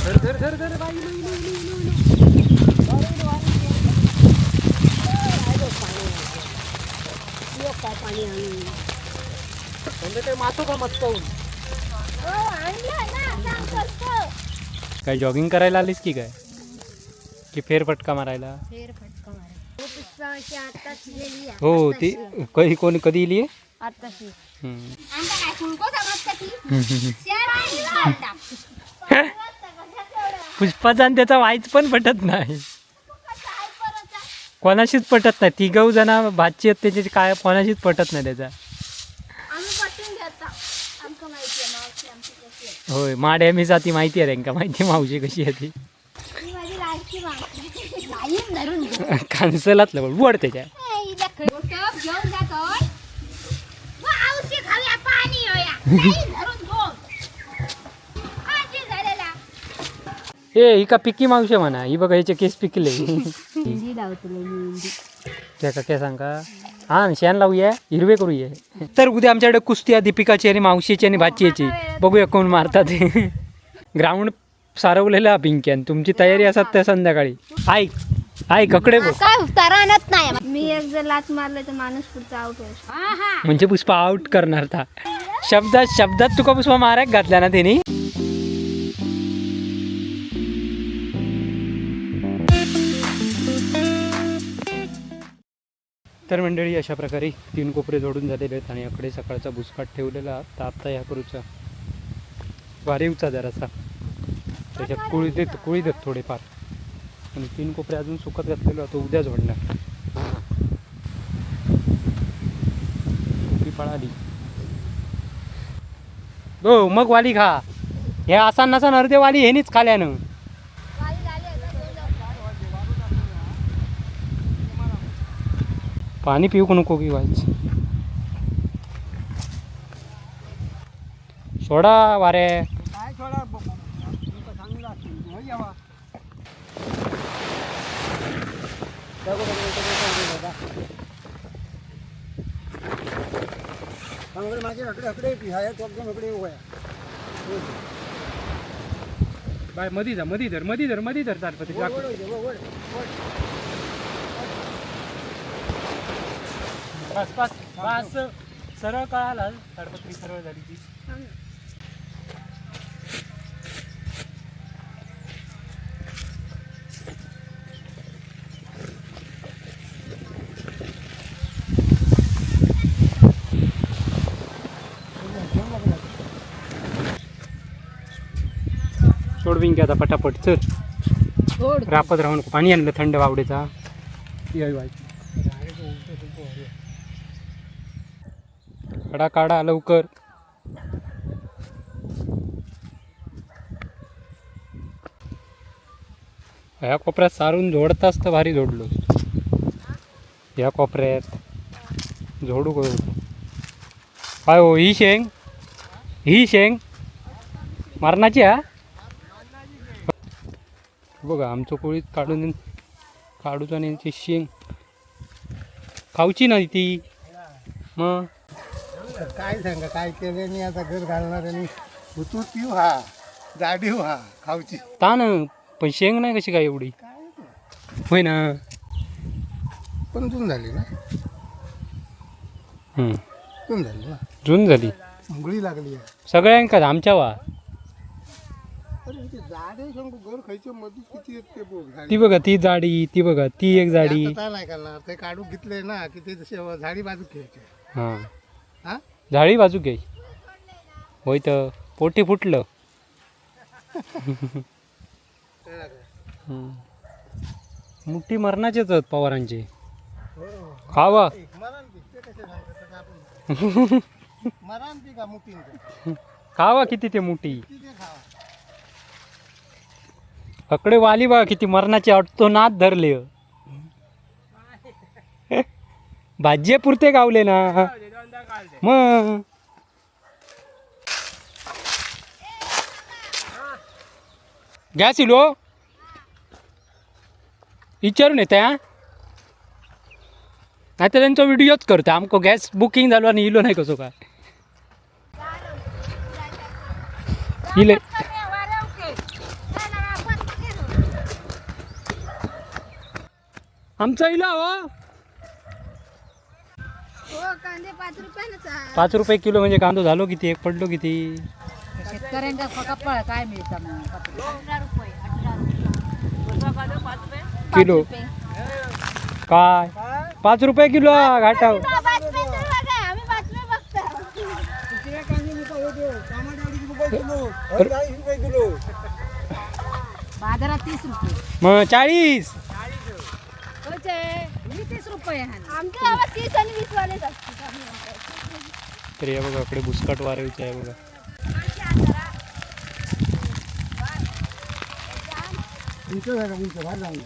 धर धर धर बाई, इलो, इलो, इलो, इलो, इलो. काय पाणी आणून संध्याकाळी मातो का मस्त काय जॉगिंग करायला आलीस की काय की फेरफटका मारायला? फेरफटका मारा. आताच गेली. हो, ती कधी कोण कधी इली? आताशी. हम्म. पुष्पाचा आणि त्याचा वाईच पण पटत नाही, कोणाशीच पटत नाही. तिघव जण भाची आहेत त्याची, काय कोणाशीच पटत नाही त्याचा. होय, माड्या मी जाती माहिती आहे त्यांका, माहिती आहे मावशी कशी आहे ती. कांसलातलं पण वड त्याच्या. घेऊन जातो पाणी. ए, ही का पिकी मावशी म्हणा, ही बघा ह्याचे केस पिकले. मेहंदी लावतलो मेहंदी. त्या का काय सांगा, हा शेण लावूया, हिरवे करूया. तर उद्या आमच्याकडे कुस्ती आहे दीपिकाची आणि मावशीची आणि भाचीची, बघूया कोण मारतात. ग्राउंड सारवलेला पिंक्यान, तुमची तयारी असत त्या संध्याकाळी. ऐक ऐक कडे बघ. काय उतारा आणत नाही मी. एक जर लात मारलं तर माणूस पुढचा आउट होईल. म्हणजे पुष्पा आउट करणार था. शब्दात शब्दात तुका पुष्पा मारायक घातल्या ना त्यांनी. तर मंडळी, अशा प्रकारे तीन कोपरे जोडून झालेले आहेत आणि याकडे सकाळचा भुसकाट ठेवलेला, तर आत्ता ह्या करूचा वारीवचा जरासा त्याच्यात कुळी देत कुळी देत थोडेफार आणि तीन कोपरे अजून सुकत घातलेलो, तो उद्या जोडणार. टोपी पळाली. हो मग वाली खा, हे असा नसा अर्धे वाली हेनीच खाल्यानं. पाणी पिऊ नको की वाईच सोडा वारे. काय थोडा सांगला. यावा. बाय मधी जा, मधी धर, मधी धर, मधी धर ताडपत्री. बस बस बस, सरळ कळाला, ताडपत्री सरळ झाली ती. सोड बिंकी आता पटापट चल. सोड. रापत राहू नको. पाणी आणलं थंड बावडेचा. काढा काढा लवकर. ह्या कोपऱ्यात सारून झोडताच तर भारी झोडलो. ह्या कोपऱ्यात झोडू करू काय हो. ही शेंग, ही शेंग मरणाची हा. बघा आमचं कोळीत काढून काढूच आणि यांची शेंग खाऊची नाही ती मग. काय सांगा काय केलं नाही आता घर घालणार आणि हुतू पिऊ हा जाडीव हा खाऊची. तान पण शेंग नाही कशी काय एवढी होय ना? पण जून झाली ना. हम्म. जून झाली ना. जून झाली. मुंगळी लागली आहे. सगळ्यांका आमच्या वा. अरे ते जाडे सांगू घर खायचे मध्ये किती आहेत ते बघ झाडी. ती बघा ती जाडी, ती बघा ती एक जाडी. ते आता काय नाही करणार, ते काढून घेतले ना की ते जसे झाडी बाजू घ्यायचे. हां. हा. झाडी बाजू घ्यायची होय तर पोटी फुटलं. कळलं का? हम्म. मुठी मरणाचेच आहेत पवारांची खावा. एक मरण पीक ते कसे सांगतात आपण मरण पीक मुठींचं. खावा किती ते मुठी. किती ते खावा. अकडे वाली बघा किती मरणाची अटतो नाद धरले. भाज्ये पुरते गावले ना मग. गॅस इलो विचारून येते हा, नाही तर त्यांचा व्हिडिओच करतो. आमको गॅस बुकिंग झालो आणि इलो नाही कसो काय इले. आमचा इला हो. हो कांदे 5 रुपयानंच. 5 रुपये किलो म्हणजे कांदो झालो किती, एक पडलो किती? शेतकऱ्यांका कपाळ काय मिळतं मग? किलो काय 5 रुपये किलो हा, घाटाव. आम्ही बातमी बघतो. बाजारात 30 रुपये. मग 40. मी 30 रुपये आहे. आमच्या गावात 30 आणि 20 वालेच असतात. तर हे बघा इकडे बुसकाट वारवीचं आहे बघा. उंच झालं, उंच भार लावून.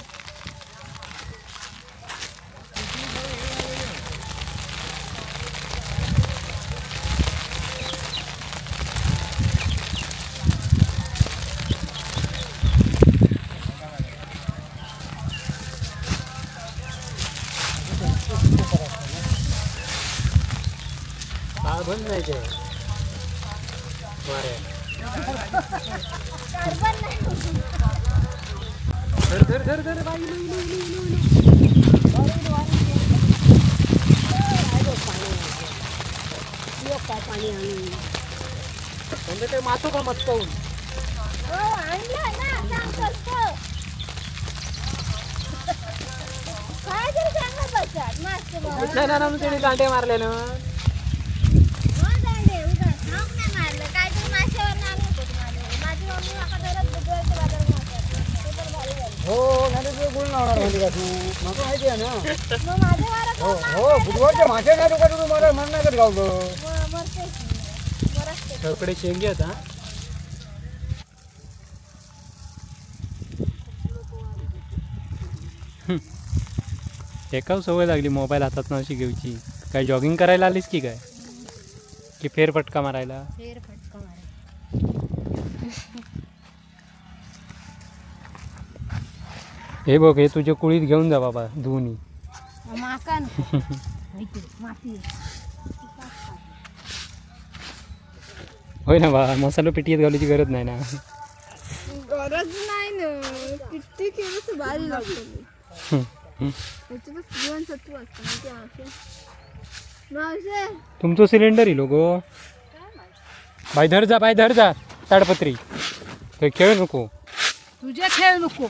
बंद नाही ते वारे. धर धर धर धर बाई, इलो, इलो, इलो, इलो, इलो. म्हणजे ते मासो का मचकावून. हो आणलं ना, सांग कसं काय तरी सांगत बसात मस्त बाबा. नाही ना, ना, त्याने दांडे मारले ना. हो दांडे उगा सांग नाही मारलं काय तरी माश्यावर आणत होतं माझ्या. माझी मम्मी माका दररोज बुधवारच्या बाजारात मासे आणते. ते तर भारी झालं. हो नाही तर गुळ लावणार म्हणजे का तू माका माहिती आहे ना. मग माझ्या वारात हो हो बुधवारच्या मासे नाही तुका तू मला मन नाही गावलं. मरते मरते. इकडे शेंगे होता. एका सवय लागली मोबाईल हातात नशी घेऊची. काय जॉगिंग करायला आलीस की काय, की फेरफटका मारायला? फेरफटका मारायला. हे बघ, हे तुझ्या कुळीत घेऊन जा बाबा धुवनी. माका नको. माहिती, माती. होय ना बा, मसालो पिटीत घालूची गरज नाही ना. गरज नाही ना, किती केलं तर भारी लागतं. त्याच्यातच जीवनसत्व असतं माहिती आहे मावशे. मावशे तुमचं सिलेंडर इलो गो बाय, धर जा बाय, धर जा ताडपत्री, ते खेळ नको. तुझ्या खेळ नको.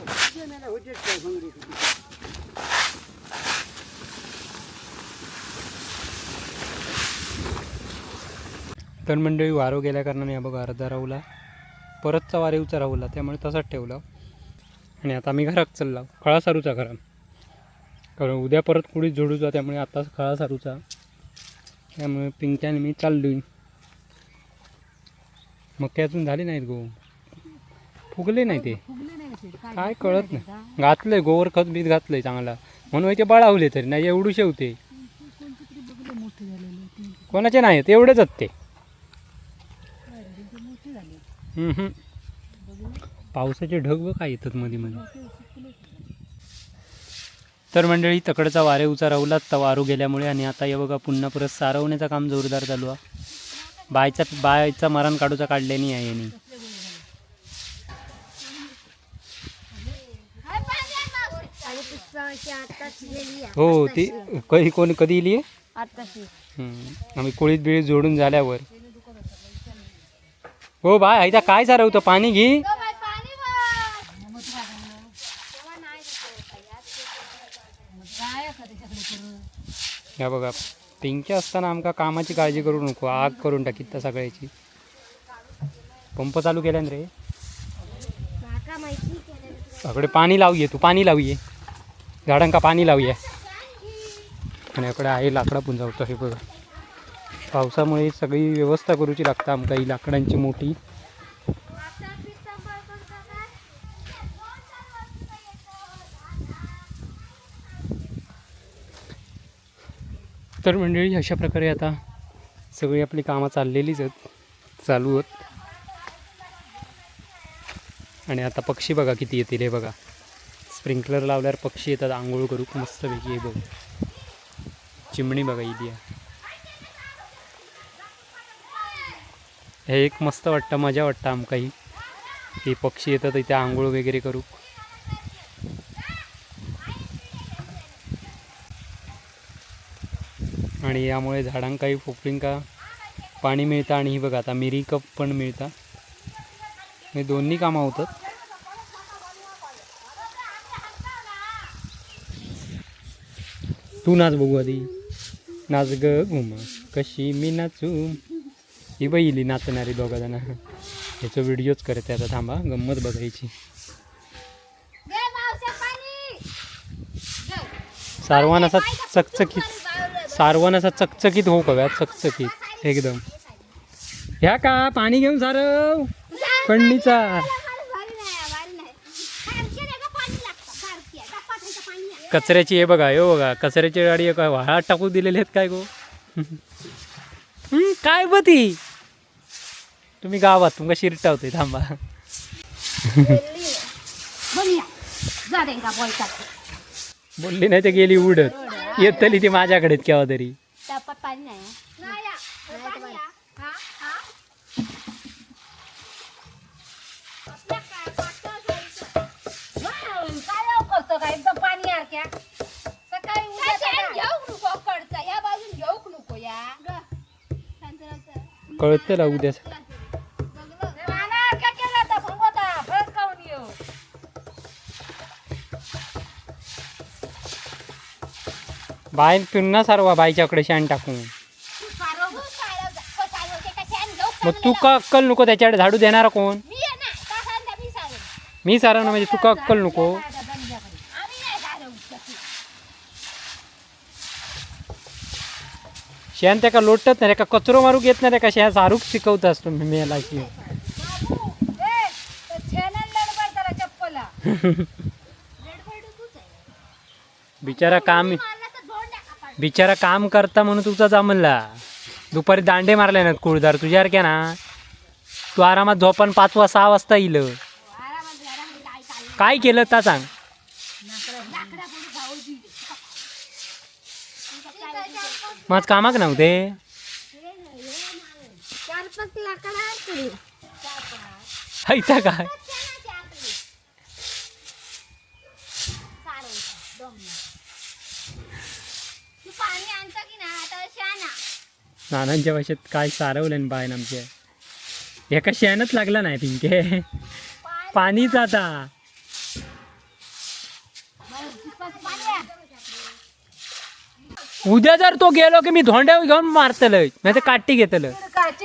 तर मंडळी वारो गेल्या कारणाने बघा अर्धा राहूला, परतचा वारेवचा राहूला, त्यामुळे तसाच ठेवला. आणि आता आम्ही घरात चालला खळा सारूचा घरा, कारण उद्या परत कुडीत जोडूचा, त्यामुळे आताच खळा सारूचा. त्यामुळे पिंक्याने मी चाललो. मग ते अजून झाले नाहीत गो, फुगले नाही ते. फुगले नाही कसे. काय कळत नाही. घातलंय गोबर खत बीत घातलंय चांगला, म्हणून ते बळावले तरी नाही एवढूशे होते. कोणते तरी बघले मोठे झालेले ते. कोणाचे नाही एवढेच आहेत ते. ते मोठे झाले. हम्म. पावसाचे ढग बघ काय येतात मध्ये मध्ये. तर मंडळी तकडचा वारे उचा राहुलाच तर वारू गेल्यामुळे, आणि आता हे बघा पुन्हा परत सारवण्याचं काम जोरदार चालू आहे. बायचा बायचा मरण काढूचा काढले नाही आहे यांनी. हो ती कधी कोण कधी इली आहे? आताशी. आम्ही कोळीत बिळीत जोडून झाल्यावर. हो बाय आयता काय सारवतं पाणी घे. पाणी बघ. काय का त्याच्याकडे करू. ह्या बघा पिंकी असताना आमका कामाची काळजी करू नको, आग करून टाकीत त्या सगळ्याची. पंप चालू केल्यान रे. माका माहिती केलं. इकडे पाणी लावूये, तू पाणी लावूये झाडांका पाणी लावूये. आणि इकडे आहे लाकडा पुंजावतो. हे बघा पावसामुळे सगळी व्यवस्था करूची लागता आमका ही लाकडांची मोठी. तर मंडळी अशा प्रकारे आता सगळी आपली कामं चाललेलीच आहेत, चालू आहेत. आणि आता पक्षी बघा किती येतील. हे बघा स्प्रिंकलर लावल्यावर पक्षी येतात आंघोळ करू मस्तपैकी. हे बघ चिमणी बघा इली आहे. हे एक मस्त वाटतं, मजा वाटतं आमकाही की पक्षी येतात इथे आंघोळ वगैरे करू. आणि यामुळे झाडांकाही पोपळींका पाणी मिळतं. आणि ही बघा आता मिरी कप पण मिळता. हे दोन्ही कामं होतात. तू नाच बघू आधी. नाच ग घुमा कशी मी नाचू. ही बाई इली नाचणारी दोघा जण. ह्याचा व्हिडिओच करते आता, थांबा गंमत बघायची. सारवान असा चकचकीत, सारवान असा चकचकीत हो कव्या चकचकीत एकदम. ह्या का पाणी घेऊन सारव कणणीचा. कचऱ्याची हे बघा, हे बघा कचऱ्याची गाडी काय वाळात टाकू दिलेली आहेत काय गो. काय ब ती तुम्ही गावात तुमका शिरटावते थांबा. बोलली नाही तर गेली उडत. येतली ती माझ्याकडेच केव्हा तरी. काय करतो का एकदम पाणी सारख्या सकाळी कडचा या बाजून घेऊक नको या. कळतं उद्या. केला होता परत खाऊन येऊ. बाय पुन्हा सारवा बाईच्याकडे शान टाकून. मग तू का अक्कल नको त्याच्याकडे झाडू देणार कोण? मी सारवणार म्हणजे तुका अक्कल नको. शेण त्याका लोटत नाही का, कचरो मारूक येत नाही का, शेण सारूक शिकवतास तुम्ही मेला की. बिचारा काम, बिचारा काम करता म्हणून तुझा जमला. दुपारी दांडे मारले ना कुळदार तुझ्यासारख्या ना. तू आरामात झोपान 5 वा 6 वाजता येईल. काय केलं ता सांग. माझ कामाक नव्हते. 4-5 लाकडा ऐता काय नानांच्या भाषेत काय सारवलं बायन आमच्या. एका शेणच लागला नाही पिंके पाणीच आता. उद्या जर तो गेलो की मी धोंड्या घेऊन मारतलं, नाही तर काठी घेतलं. 500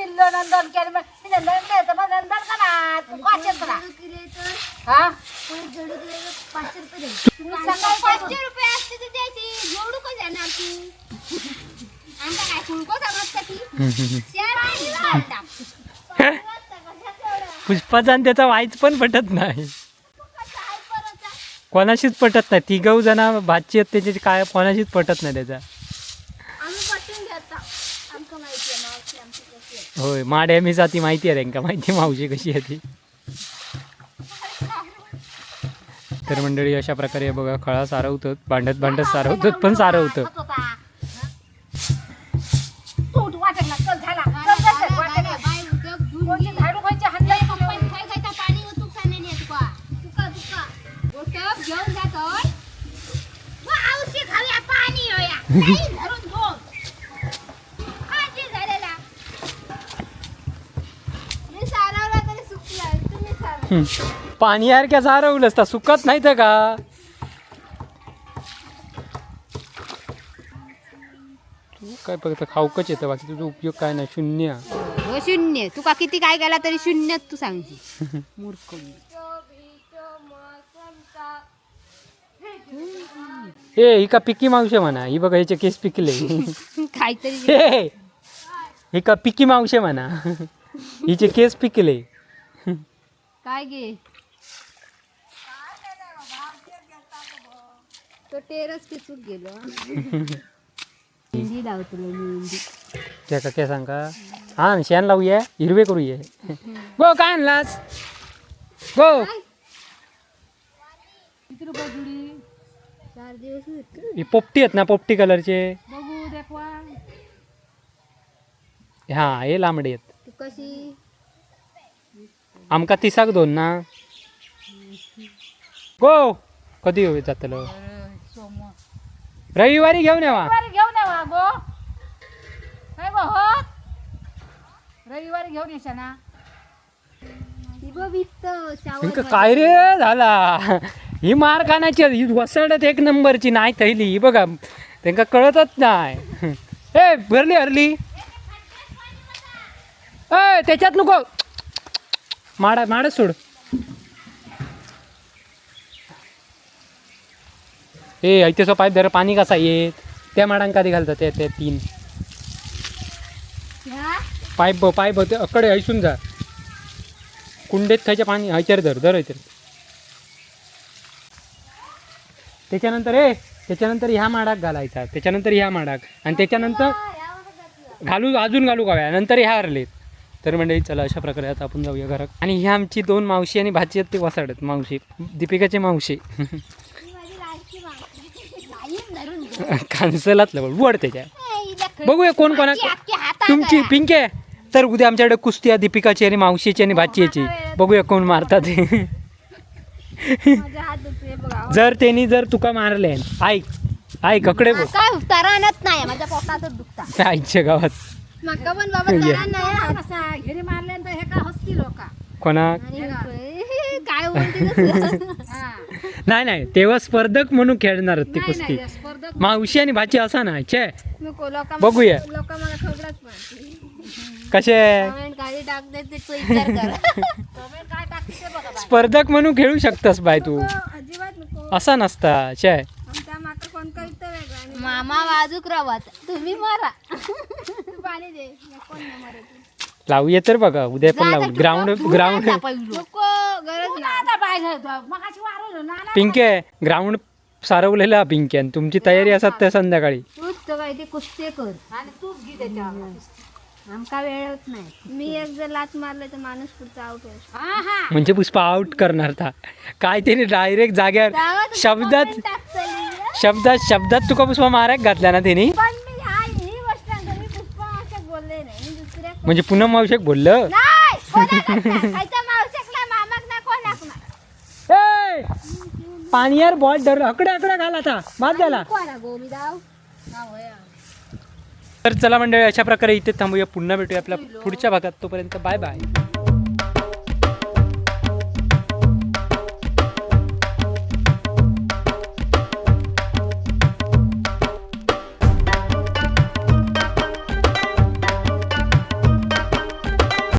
रुपये असते तर द्यायची. एवढं का जाणार तू? आमचा काय कुळको समजता ती? पुष्पाचा आणि त्याचा वाईच पण पटत नाही, कोणाशीच पटत नाही. तिघव जण भाची आहेत त्याची काय कोणाशीच पटत नाही त्याचा. होय माड्या मी जाती माहिती आहे त्यांका, माहिती मावशी कशी आहे ती. तर मंडळी अशा प्रकारे बघा खळा सारवतात, भांडत भांडत सारवतात पण सारवतं. पाणी यार सारवलंस तर सुकत नाही तर का? तू काय फक्त खाऊकच येतं, बाकी तुझा उपयोग काय नाही. शून्य शून्य. तुका किती काय केला तरी शून्यच तू सांगशील मूर्ख. ए ही का पिकी मावशे म्हणा, ही बघा हिचे केस पिकले. काहीतरी ही का पिकी मावशे म्हणा, हिचे केस पिकले. काय गे तो टेरस पिसूक गेलो. मेहंदी लावतलो मेहंदी. त्या का काय सांगा. हा शेण लावूया हिरवे करूया. गो काय आणलास गो? किती रुपये जुडी? 4 दिवस ही पोपटी आहेत ना, पोपटी कलरचे. बघू देखवा. हा हे लांबडे आहेत. तू कशी आमका तिसाक दोन ना गो. कधी होईल जातलं? रविवारी घेऊन यावा. घेऊन यावा गो. काय गो होत रविवारी घेऊन येशा ना. ही बघ वित्त शावर. इनका काय रे झाला, ही मार खाण्याची ही वसडत एक नंबरची नाही थैली. ही बघा, त्यांका कळतच नाही. ए भरली हरली. ए त्याच्यात नको, माडा माडा सोड. ए ऐतेसो पाईप धर, पाणी कसा येत त्या माडांक कधी घालतात ते ते तीन पाईप ब पाईप ते अकडे ऐसून जा कुंडेत खायच्या पाणी हयचेर धर धर हयचेर. त्याच्यानंतर ए त्याच्यानंतर ह्या माडाक घालायचा, त्याच्यानंतर ह्या माडाक आणि त्याच्यानंतर घालू अजून घालू काव्या नंतर ह्या हरलेत. तर मंडळी चला अशा प्रकारे आता आपण जाऊया घरात. आणि ह्या आमची दोन मावशी आणि भाची आहेत, ते वसाडत मावशी, दीपिकाची मावशी. कान्सलातलं बघ वड त्याच्या. बघूया कोण कोणा तुमची पिंके. तर उद्या आमच्याकडे कुस्ती आहे दीपिकाची आणि मावशीची आणि भाचीची, बघूया कोण मारतात. माझे हात दुखले बघा. जर त्यांनी जर तुका मारले, ऐक ऐक अकडे बघ. काय तरानच नाही, माझ्या पोटातच दुखता. आईच्या गावात माका पण बाबा ये. तरान नाही हात. कसा घेरी मारल्यानंतर हे का हसतील लोका. कोणा आणि काय बोलते तसं. हा. नाही नाही, तेव्हा स्पर्धक म्हणून खेळणार ती नाही कुस्ती. नाही स्पर्धक. मावशी आणि भाची असा ना छे. नको लोका बघूया. लोक मला खबरच मारतील. कसे कमेंट काही टाकते त्याचा विचार करा. कमेंट काय टाकते ते बघा बाई. स्पर्धक म्हणून खेळू शकतास बाय तू. अजिबात नको. असा नसता छे. आमच्या माका कोण कविता वेगळा मामा बाजूक रावात तुम्ही मारा. तू पाणी दे, नको नाही मारत. लावूया तर बघा उद्या पण लावू ग्राउंड ग्राउंड. नको गरज नाही. आता बाय मगाशी वारवलं ना ना. पिंके ग्राउंड सारवलेला पिंके आणि तुमची तयारी असत त्या संध्याकाळी. तूच तर काय ते कुस्ती कर आणि तूच घे त्याच्यावर. आमका वेळच नाही. मी एक जर लात मारले तर माणूस पुढचा आउट होईल. हा हा. म्हणजे पुष्पा आउट करणार था काय त्याने डायरेक्ट जाग्यावर शब्दात शब्दात शब्दात तुका पुष्पा मारायक घातल्या ना त्याने. पण मी हा ही गोष्ट सांगतो, मी पुष्पा मावशाक बोलले नाही, मी दुसऱ्या म्हणजे पुन्हा मावशेक बोललं. नाही कोणाकच नाही. खायच्या मावशाक नाही, मामाक नाही, कोणाक नाही. ए पाणीयार बॉल धर, अकडे अकडे घाल आता बाद झाला. कोणा गो मी जाऊ. तर चला मंडळी अशा प्रकारे इथे थांबूया, पुन्हा भेटूया आपल्या पुढच्या भागात, तोपर्यंत बाय बाय.